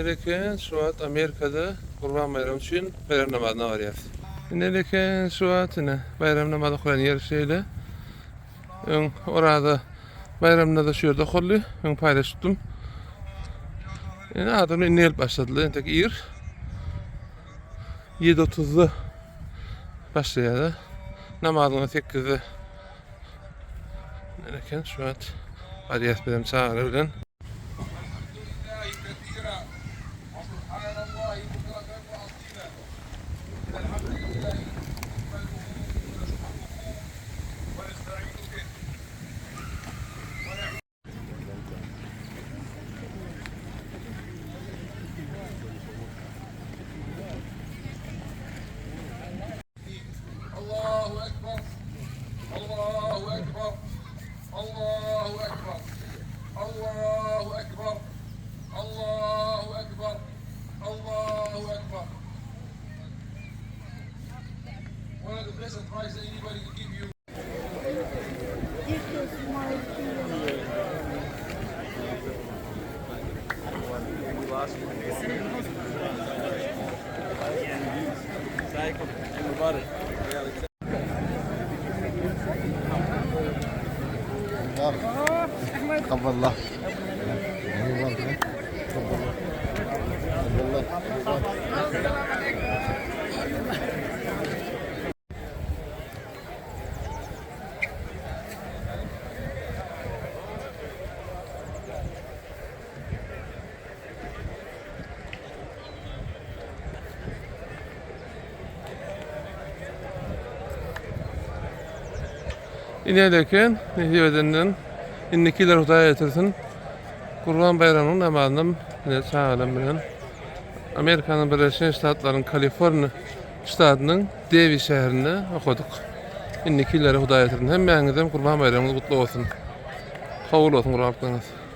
Eken şu wagt Amerikada Gurban baýramy üçin baýram namazyna barýas. Ine eken şu wagt ine baýram namazy okaýan ýer şeýle. Öň Oraza baýramynda-da şu ýerde okaldy. Öň paýlaşypdym. Ine adamlar indi gelip başladylar. Entek ir. 7.30-da başlaýar. Namazyňa 8-de. Ine eken şu wagt barýas bizem çagalar bilen. Allahu Ekber Allahu Ekber Allahu Ekber Allahu Ekber Allahu Ekber Allahu Ekber One of the best advice that anybody could give you. تقبل الله تقبل الله Ine eken, nesip edenden indiki ýyllar Hudaý getirsin. Gurban baýramynyň namazynam ine çagalarym bilen Amerikanyň Birleşen Ştatlarynyň Kaliforniýa ştatynyň Dewi şäherinde okadyk. Indiki ýyllara Hudaý getirsin. Hemmäňizem Gurban baýramyňyz gutly bolsun. Kabul bolsun gurbanlyklaryňyz.